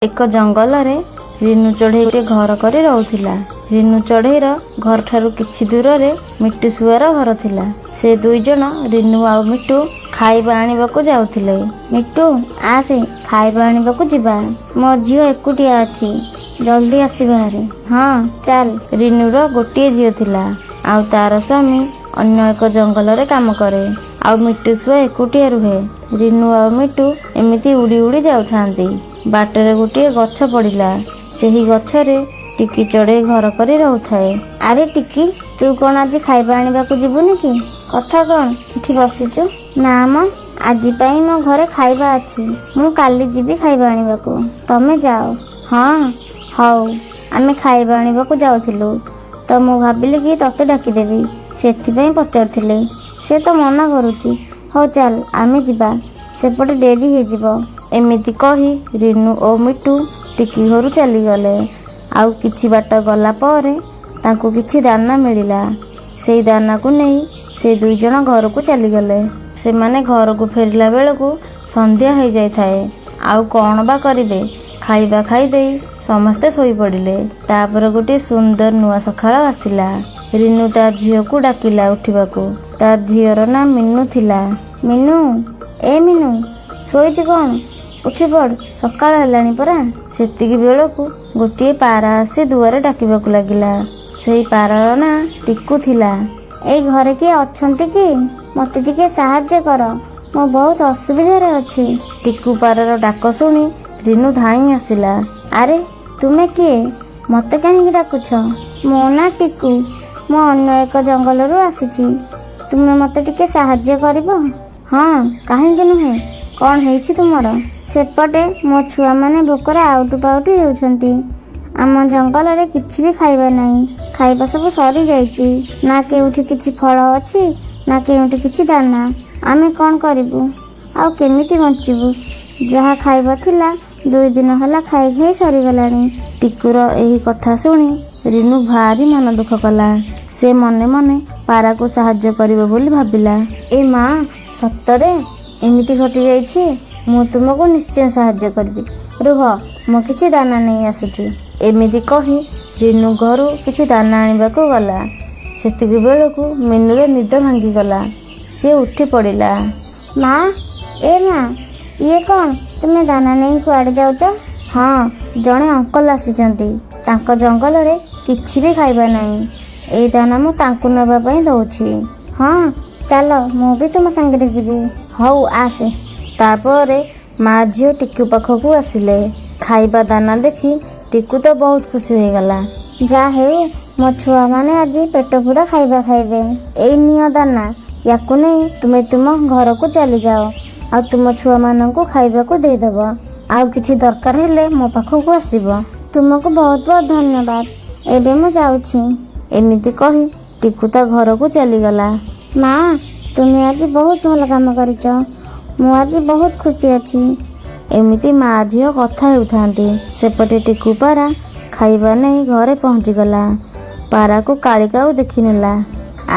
ଏକ ଜଙ୍ଗଲରେ ରିନୁ ଚଢ଼େଇ ଗୋଟିଏ ଘର କରି ରହୁଥିଲା। ରିନୁ ଚଢ଼େଇର ଘରଠାରୁ କିଛି ଦୂରରେ ମିଟୁ ଶୁଆର ଘର ଥିଲା। ସେ ଦୁଇ ଜଣ ରିନୁ ଆଉ ମିଟୁ ଖାଇବା ଆଣିବାକୁ ଯାଉଥିଲେ। ମିଟୁ, ଆସେ, ଖାଇବା ଆଣିବାକୁ ଯିବା। ମୋ ଝିଅ ଏକୁଟିଆ ଅଛି, ଜଲ୍ଦି ଆସିବା ଭାରି। ହଁ, ଚାଲ। ରିନୁର ଗୋଟିଏ ଝିଅ ଥିଲା ଆଉ ତାର ସ୍ୱାମୀ ଅନ୍ୟ ଏକ ଜଙ୍ଗଲରେ କାମ କରେ ଆଉ ମିଟୁ ଶୁଆ ଏକୁଟିଆ ରୁହେ। ରିନୁ ଆଉ ମିଟୁ ଏମିତି ଉଡ଼ି ଉଡ଼ି ଯାଉଥାନ୍ତି। ବାଟରେ ଗୋଟିଏ ଗଛ ପଡ଼ିଲା। ସେହି ଗଛରେ ଟିକି ଚଢ଼େଇ ଘର କରି ରହୁଥାଏ। ଆରେ ଟିକି, ତୁ କ'ଣ ଆଜି ଖାଇବା ଆଣିବାକୁ ଯିବୁନି କି? କଥା କ'ଣ ଏଠି ବସିଛୁ? ନା ମ, ଆଜି ପାଇଁ ମୋ ଘରେ ଖାଇବା ଅଛି। ମୁଁ କାଲି ଯିବି ଖାଇବା ଆଣିବାକୁ, ତମେ ଯାଅ। ହଁ, ହଉ। ଆମେ ଖାଇବା ଆଣିବାକୁ ଯାଉଥିଲୁ ତ ମୁଁ ଭାବିଲି କି ତତେ ଡାକିଦେବି, ସେଥିପାଇଁ ପଚାରୁଥିଲି। ସେ ତ ମନା କରୁଛି। ହଉ ଚାଲ, ଆମେ ଯିବା, ସେପଟେ ଡେରି ହେଇଯିବ। ଏମିତି କହି ରିନୁ ଓ ମିଟୁ ଟିକି ଘରୁ ଚାଲିଗଲେ। ଆଉ କିଛି ବାଟ ଗଲା ପରେ ତାଙ୍କୁ କିଛି ଦାନା ମିଳିଲା। ସେଇ ଦାନାକୁ ନେଇ ସେ ଦୁଇ ଜଣ ଘରକୁ ଚାଲିଗଲେ। ସେମାନେ ଘରକୁ ଫେରିଲା ବେଳକୁ ସନ୍ଧ୍ୟା ହେଇଯାଇଥାଏ। ଆଉ କ'ଣ ବା କରିବେ? ଖାଇବା ଖାଇଦେଇ ସମସ୍ତେ ଶୋଇପଡ଼ିଲେ। ତାପରେ ଗୋଟିଏ ସୁନ୍ଦର ନୂଆ ସକାଳ ଆସିଲା। ରିନୁ ତା ଝିଅକୁ ଡାକିଲା ଉଠିବାକୁ। ତା ଝିଅର ନାଁ ମିନୁ ଥିଲା। ମିନୁ, ଏ ମିନୁ, ଶୋଇଛି କ'ଣ? ଉଠି ପଡ଼, ସକାଳ ହେଲାଣି ପରା। ସେତିକି ବେଳକୁ ଗୋଟିଏ ପାରା ଆସି ଦୁଆରେ ଡାକିବାକୁ ଲାଗିଲା। ସେଇ ପାରାର ନାଁ ଟିକୁ ଥିଲା। ଏଇ ଘରେ କିଏ ଅଛନ୍ତି କି? ମତେ ଟିକେ ସାହାଯ୍ୟ କର, ମୁଁ ବହୁତ ଅସୁବିଧାରେ ଅଛି। ଟିକୁ ପାରାର ଡାକ ଶୁଣି ରିନୁ ଧାଇଁ ଆସିଲା। ଆରେ, ତୁମେ କିଏ? ମତେ କାହିଁକି ଡାକୁଛ? ମୋ ନାଁ ଟିକୁ, ମୁଁ ଅନ୍ୟ ଏକ ଜଙ୍ଗଲରୁ ଆସିଛି। ତୁମେ ମତେ ଟିକେ ସାହାଯ୍ୟ କରିବ? ହଁ, କାହିଁକି ନୁହେଁ। କ'ଣ ହେଇଛି ତୁମର? ସେପଟେ ମୋ ଛୁଆମାନେ ଭୋକରେ ଆଉଟୁ ପାଉଟୁ ହେଉଛନ୍ତି। ଆମ ଜଙ୍ଗଲରେ କିଛି ବି ଖାଇବା ନାହିଁ, ଖାଇବା ସବୁ ସରିଯାଇଛି। ନା କେଉଁଠି କିଛି ଫଳ ଅଛି, ନା କେଉଁଠି କିଛି ଦାନା। ଆମେ କ'ଣ କରିବୁ ଆଉ କେମିତି ବଞ୍ଚିବୁ? ଯାହା ଖାଇବା ଥିଲା, 2 ଦିନ ହେଲା ଖାଇ ଖାଇ ସରିଗଲାଣି। ଟିକୁର ଏହି କଥା ଶୁଣି ରିନୁ ଭାରି ମନ ଦୁଃଖ କଲା। ସେ ମନେ ମନେ ପାରାକୁ ସାହାଯ୍ୟ କରିବ ବୋଲି ଭାବିଲା। ଏ ମା, ସତରେ ଏମିତି ଘଟିଯାଇଛି? ମୁଁ ତୁମକୁ ନିଶ୍ଚୟ ସାହାଯ୍ୟ କରିବି। ରୁହ, ମୁଁ କିଛି ଦାନା ନେଇ ଆସୁଛି। ଏମିତି କହି ରିନୁ ଘରୁ କିଛି ଦାନା ଆଣିବାକୁ ଗଲା। ସେତିକି ବେଳକୁ ମିନୁର ନିଦ ଭାଙ୍ଗିଗଲା। ସିଏ ଉଠି ପଡ଼ିଲା। ମା, ଏ ମା, ଇଏ କ'ଣ? ତୁମେ ଦାନା ନେଇ କୁଆଡ଼େ ଯାଉଛ? ହଁ, ଜଣେ ଅଙ୍କଲ ଆସିଛନ୍ତି। ତାଙ୍କ ଜଙ୍ଗଲରେ କିଛି ବି ଖାଇବା ନାହିଁ। ଏଇ ଦାନା ମୁଁ ତାଙ୍କୁ ନେବା ପାଇଁ ଦଉଛି। ହଁ, ଚାଲ, ମୁଁ ବି ତୁମ ସାଙ୍ଗରେ ଯିବି। ହଉ, ଆସେ। ତାପରେ ମା ଝିଅ ଟିକୁ ପାଖକୁ ଆସିଲେ। ଖାଇବା ଦାନା ଦେଖି ଟିକୁ ତ ବହୁତ ଖୁସି ହୋଇଗଲା। ଯାହା ହେଉ, ମୋ ଛୁଆମାନେ ଆଜି ପେଟ ପୂରା ଖାଇବା ଖାଇବେ। ଏଇ ନିଅ ଦାନା, ୟାକୁ ନେଇ ତୁମେ ତୁମ ଘରକୁ ଚାଲିଯାଅ ଆଉ ତୁମ ଛୁଆମାନଙ୍କୁ ଖାଇବାକୁ ଦେଇଦେବ। ଆଉ କିଛି ଦରକାର ହେଲେ ମୋ ପାଖକୁ ଆସିବ। ତୁମକୁ ବହୁତ ବହୁତ ଧନ୍ୟବାଦ। ଏବେ ମୁଁ ଯାଉଛି। ଏମିତି କହି ଟିକୁ ତା ଘରକୁ ଚାଲିଗଲା। ମା, ତୁମେ ଆଜି ବହୁତ ଭଲ କାମ କରିଛ। ମୁଁ ଆଜି ବହୁତ ଖୁସି ଅଛି। ଏମିତି ମା ଝିଅ କଥା ହେଉଥାନ୍ତି, ସେପଟେ ଟିକୁ ପାରା ଖାଇବା ନେଇ ଘରେ ପହଞ୍ଚିଗଲା। ପାରାକୁ କାଳିକାଉ ଦେଖିନେଲା।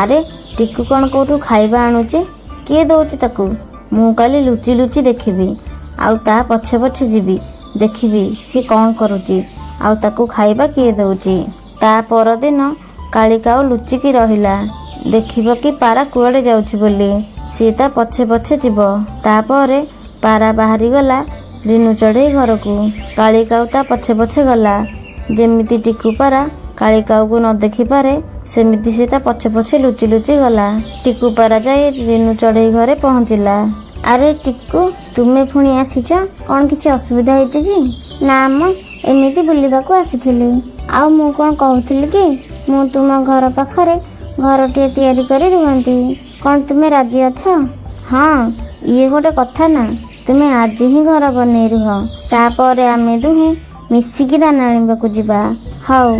ଆରେ, ଟିକୁ କ'ଣ କୋଉଠୁ ଖାଇବା ଆଣୁଛି? କିଏ ଦଉଛି ତାକୁ? ମୁଁ କାଲି ଲୁଚି ଲୁଚି ଦେଖିବି ଆଉ ତା ପଛେ ପଛେ ଯିବି। ଦେଖିବି ସିଏ କ'ଣ କରୁଛି ଆଉ ତାକୁ ଖାଇବା କିଏ ଦଉଛି। ତା ପରଦିନ କାଳିକାଉ ଲୁଚିକି ରହିଲା, ଦେଖିବ କି ପାରା କୁଆଡ଼େ ଯାଉଛି ବୋଲି। ସିଏ ତା ପଛେ ପଛେ ଯିବ। ତାପରେ ପାରା ବାହାରିଗଲା ରିନୁ ଚଢ଼େଇ ଘରକୁ। କାଳିକାଉ ତା ପଛେ ପଛେ ଗଲା। ଯେମିତି ଟିକୁ ପାରା କାଳିକାଉକୁ ନ ଦେଖିପାରେ, ସେମିତି ସେ ତା ପଛେ ପଛେ ଲୁଚି ଲୁଚି ଗଲା। ଟିକୁ ପାରା ଯାଇ ରିନୁ ଚଢ଼େଇ ଘରେ ପହଞ୍ଚିଲା। ଆରେ ଟିକୁ, ତୁମେ ପୁଣି ଆସିଛ? କ'ଣ କିଛି ଅସୁବିଧା ହେଇଛି କି? ନା ମ, ଏମିତି ବୁଲିବାକୁ ଆସିଥିଲି। ଆଉ ମୁଁ କ'ଣ କହୁଥିଲି କି, ମୁଁ ତୁମ ଘର ପାଖରେ ଘରଟିଏ ତିଆରି କରି ରୁହନ୍ତି। କ'ଣ ତୁମେ ରାଜି ଅଛ? ହଁ, ଇଏ ଗୋଟେ କଥା ନା? ତୁମେ ଆଜି ହିଁ ଘର ବନେଇ ରୁହ। ତାପରେ ଆମେ ଦୁହେଁ ମିଶିକି ଦାନା ଆଣିବାକୁ ଯିବା। ହଉ,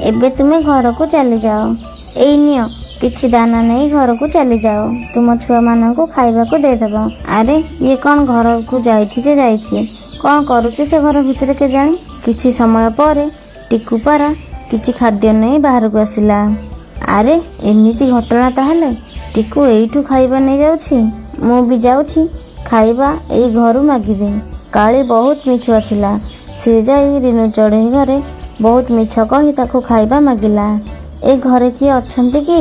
ଏବେ ତୁମେ ଘରକୁ ଚାଲିଯାଅ। ଏଇ ନିଅ, କିଛି ଦାନା ନେଇ ଘରକୁ ଚାଲିଯାଅ। ତୁମ ଛୁଆମାନଙ୍କୁ ଖାଇବାକୁ ଦେଇଦେବ। ଆରେ, ଇଏ କ'ଣ ଘରକୁ ଯାଇଛି ଯେ ଯାଇଛି, କ'ଣ କରୁଛି ସେ ଘର ଭିତରେ କେଜାଣି? କିଛି ସମୟ ପରେ ଟିକୁ ପାରା କିଛି ଖାଦ୍ୟ ନେଇ ବାହାରକୁ ଆସିଲା। ଆରେ, ଏମିତି ଘଟଣା ତାହେଲେ? ଟିକୁ ଏଇଠୁ ଖାଇବା ନେଇଯାଉଛି। ମୁଁ ବି ଯାଉଛି ଖାଇବା ଏଇ ଘରୁ ମାଗିବି। କାଳି ବହୁତ ମିଛୁଆ ଥିଲା। ସେ ଯାଇ ରିନୁ ଚଢ଼େଇ ଘରେ ବହୁତ ମିଛ କହି ତାକୁ ଖାଇବା ମାଗିଲା। ଏ ଘରେ କିଏ ଅଛନ୍ତି କି?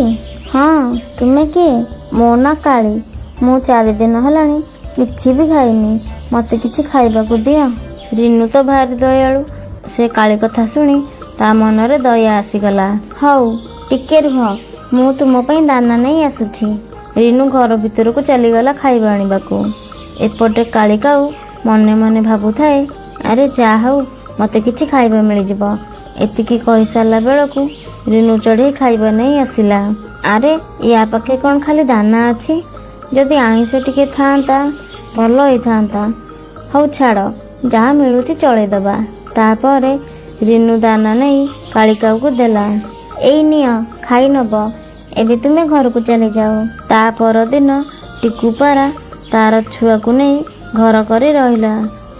ହଁ, ତୁମେ କିଏ? ମୋ ନାଁ କାଳୀ। ମୁଁ 4 ଦିନ ହେଲାଣି କିଛି ବି ଖାଇନି। ମୋତେ କିଛି ଖାଇବାକୁ ଦିଅ। ରିନୁ ତ ଭାରି ଦୟାଳୁ। ସେ କାଳୀ କଥା ଶୁଣି ତା ମନରେ ଦୟା ଆସିଗଲା। ହଉ, ଟିକେ ରୁହ, ମୁଁ ତୁମ ପାଇଁ ଦାନା ନେଇ ଆସୁଛି। ରିନୁ ଘର ଭିତରକୁ ଚାଲିଗଲା ଖାଇବା ଆଣିବାକୁ। ଏପଟେ କାଳି କାଉ ମନେ ମନେ ଭାବୁଥାଏ, ଆରେ ଯାହା ହଉ, ମୋତେ କିଛି ଖାଇବା ମିଳିଯିବ। ଏତିକି କହିସାରିଲା ବେଳକୁ ରିନୁ ଚଢ଼େଇ ଖାଇବା ନେଇ ଆସିଲା। ଆରେ, ୟା ପାଖେ କ'ଣ ଖାଲି ଦାନା ଅଛି? ଯଦି ଆଇଁଷ ଟିକେ ଥାଆନ୍ତା ଭଲ ହେଇଥାନ୍ତା। ହଉ ଛାଡ଼, ଯାହା ମିଳୁଛି ଚଳେଇଦବା। ତାପରେ ରିନୁ ଦାନା ନେଇ କାଳିକାଉକୁ ଦେଲା। ଏଇ ନିଅ, ଖାଇ ନବ। ଏବେ ତୁମେ ଘରକୁ ଚାଲିଯାଅ। ତା ପରଦିନ ଟିକୁ ପାରା ତାର ଛୁଆକୁ ନେଇ ଘର କରି ରହିଲା।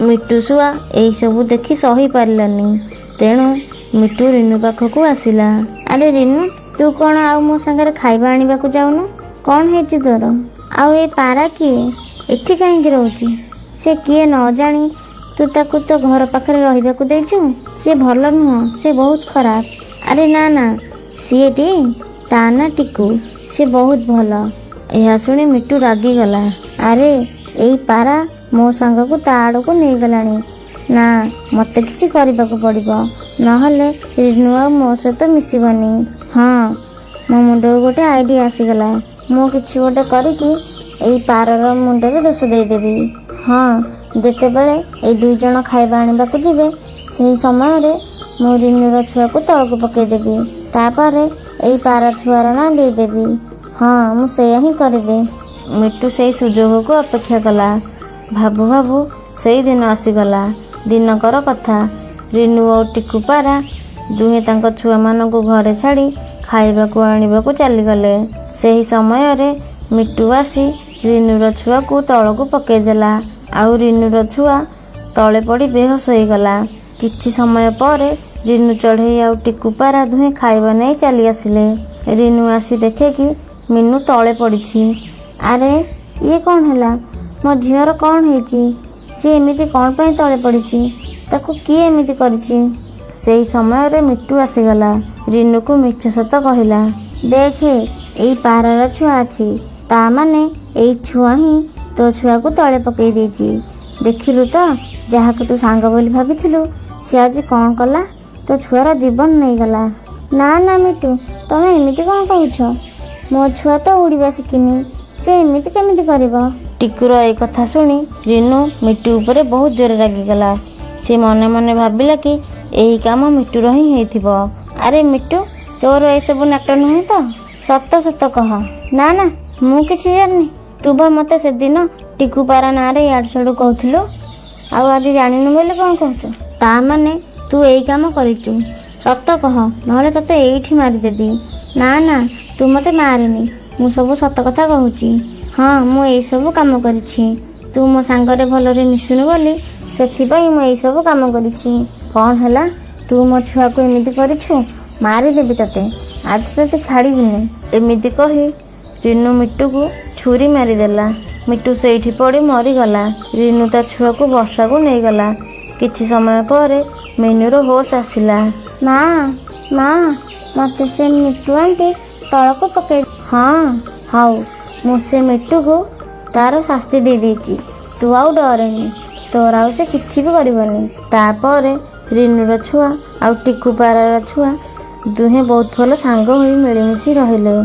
ମିଟୁ ଶୁଆ ଏଇସବୁ ଦେଖି ସହି ପାରିଲାନି। ତେଣୁ ମିଟୁ ରିନୁ ପାଖକୁ ଆସିଲା। ଆରେ ରିନୁ, ତୁ କ'ଣ ଆଉ ମୋ ସାଙ୍ଗରେ ଖାଇବା ଆଣିବାକୁ ଯାଉନୁ? କ'ଣ ହେଇଛି ତୋର? ଆଉ ଏ ପାରା କିଏ? ଏଠି କାହିଁକି ରହୁଛି? ସେ କିଏ ନ ଜାଣି ତୁ ତାକୁ ତୋ ଘର ପାଖରେ ରହିବାକୁ ଦେଇଛୁ। ସେ ଭଲ ନୁହଁ, ସେ ବହୁତ ଖରାପ। ଆରେ ନା ନା, ସିଏଟି ତା ନା ଟିକୁ, ସେ ବହୁତ ଭଲ। ଏହା ଶୁଣି ମିଟୁ ରାଗିଗଲା। ଆରେ, ଏଇ ପାରା ମୋ ସାଙ୍ଗକୁ ତା ଆଡ଼କୁ ନେଇଗଲାଣି। ନା, ମୋତେ କିଛି କରିବାକୁ ପଡ଼ିବ, ନହେଲେ ରିନୁ ଆଉ ମୋ ସହିତ ମିଶିବନି। ହଁ, ମୋ ମୁଣ୍ଡକୁ ଗୋଟେ ଆଇଡ଼ିଆ ଆସିଗଲା। ମୁଁ କିଛି ଗୋଟେ କରିକି ଏଇ ପାରର ମୁଣ୍ଡରେ ଦୋଷ ଦେଇଦେବି। ହଁ, ଯେତେବେଳେ ଏଇ 2 ଜଣ ଖାଇବା ଆଣିବାକୁ ଯିବେ, ସେହି ସମୟରେ ମୁଁ ରିନୁର ଛୁଆକୁ ତଳକୁ ପକାଇଦେବି। ତାପରେ ଏଇ ପାରା ଛୁଆର ନାଁ ଦେଇଦେବି। ହଁ, ମୁଁ ସେଇଆ ହିଁ କରିବି। ମିଟୁ ସେଇ ସୁଯୋଗକୁ ଅପେକ୍ଷା କଲା। ଭାବୁ ଭାବୁ ସେଇ ଦିନ ଆସିଗଲା। ଦିନକର କଥା, ରିନୁ ଓ ଟିକୁ ପାରା ଦୁହେଁ ତାଙ୍କ ଛୁଆମାନଙ୍କୁ ଘରେ ଛାଡ଼ି ଖାଇବାକୁ ଆଣିବାକୁ ଚାଲିଗଲେ। ସେହି ସମୟରେ ମିଟୁ ଆସି ରିନୁର ଛୁଆକୁ ତଳକୁ ପକାଇଦେଲା ଆଉ ରିନୁର ଛୁଆ ତଳେ ପଡ଼ି ବେହୋସ ହୋଇଗଲା। କିଛି ସମୟ ପରେ ରିନୁ ଚଢ଼େଇ ଆଉ ଟିକୁ ପାରା ଦୁହେଁ ଖାଇବା ନେଇ ଚାଲି ଆସିଲେ। ରିନୁ ଆସି ଦେଖେ କି ମିନୁ ତଳେ ପଡ଼ିଛି। ଆରେ, ଇଏ କ'ଣ ହେଲା? ମୋ ଝିଅର କ'ଣ ହେଇଛି? ସିଏ ଏମିତି କ'ଣ ପାଇଁ ତଳେ ପଡ଼ିଛି? ତାକୁ କିଏ ଏମିତି କରିଛି? ସେଇ ସମୟରେ ମିଟୁ ଆସିଗଲା। ରିନୁକୁ ମିଛ ସତ କହିଲା, ଦେଖେ, ଏଇ ପାରାର ଛୁଆ ଅଛି। ତା ମାନେ ଏଇ ଛୁଆ ହିଁ ତୋ ଛୁଆକୁ ତଳେ ପକେଇ ଦେଇଛି। ଦେଖିଲୁ ତ, ଯାହାକୁ ତୁ ସାଙ୍ଗ ବୋଲି ଭାବିଥିଲୁ, ସେ ଆଜି କ'ଣ କଲା? ତୋ ଛୁଆର ଜୀବନ ନେଇଗଲା। ନା ନା ମିଟୁ, ତମେ ଏମିତି କ'ଣ କହୁଛ? ମୋ ଛୁଆ ତ ଉଡ଼ିବା ଶିଖିନି, ସେ ଏମିତି କେମିତି କରିବ? ଟିକୁର ଏ କଥା ଶୁଣି ରିନୁ ମିଟୁ ଉପରେ ବହୁତ ଜୋରେ ରାଗିଗଲା। ସେ ମନେ ମନେ ଭାବିଲା କି ଏହି କାମ ମିଟୁର ହିଁ ହେଇଥିବ। ଆରେ ମିଟୁ, ତୋର ଏସବୁ ନାଟ ନୁହେଁ ତ? ସତ ସତ କହ। ନା ନା, ମୁଁ କିଛି ଜାଣିନି। ତୁ ବା ମୋତେ ସେଦିନ ଟିକୁ ପାରା ନାଁରେ ଇଆଡ଼ୁ ସିଆଡ଼ୁ କହୁଥିଲୁ, ଆଉ ଆଜି ଜାଣିନୁ ବୋଲି କ'ଣ କହୁଛୁ? ତା ମାନେ ତୁ ଏଇ କାମ କରିଛୁ। ସତ କହ, ନହେଲେ ତୋତେ ଏଇଠି ମାରିଦେବି। ନା ନା, ତୁ ମୋତେ ମାରେନି, ମୁଁ ସବୁ ସତ କଥା କହୁଛି। ହଁ, ମୁଁ ଏଇସବୁ କାମ କରିଛି। ତୁ ମୋ ସାଙ୍ଗରେ ଭଲରେ ମିଶୁନୁ ବୋଲି ସେଥିପାଇଁ ମୁଁ ଏଇସବୁ କାମ କରିଛି। କ'ଣ ହେଲା? ତୁ ମୋ ଛୁଆକୁ ଏମିତି କରିଛୁ? ମାରିଦେବି ତତେ, ଆଜି ତତେ ଛାଡ଼ିବିନି। ଏମିତି କହି ରିନୁ ମିଟୁକୁ ଛୁରୀ ମାରିଦେଲା। ମିଟୁ ସେଇଠି ପଡ଼ି ମରିଗଲା। ରିନୁ ତା ଛୁଆକୁ ବର୍ଷାକୁ ନେଇଗଲା। କିଛି ସମୟ ପରେ ମିନୁର ହୋସ୍ ଆସିଲା। ମା, ମା, ମୋତେ ସେ ମିଟୁ ଆଣ୍ଟି ତଳକୁ ପକେଇ। ହଁ, ହଉ, ମୁଁ ସେ ମିଟୁକୁ ତାର ଶାସ୍ତି ଦେଇଦେଇଛି। ତୁ ଆଉ ଡରେନି, ତୋର ଆଉ ସେ କିଛି ବି କରିବନି। ତାପରେ ରିନୁର ଛୁଆ ଆଉ ଟିକୁ ପାରାର ଛୁଆ ଦୁହେଁ ବହୁତ ଭଲ ସାଙ୍ଗ ହୋଇ ମିଳିମିଶି ରହିଲେ।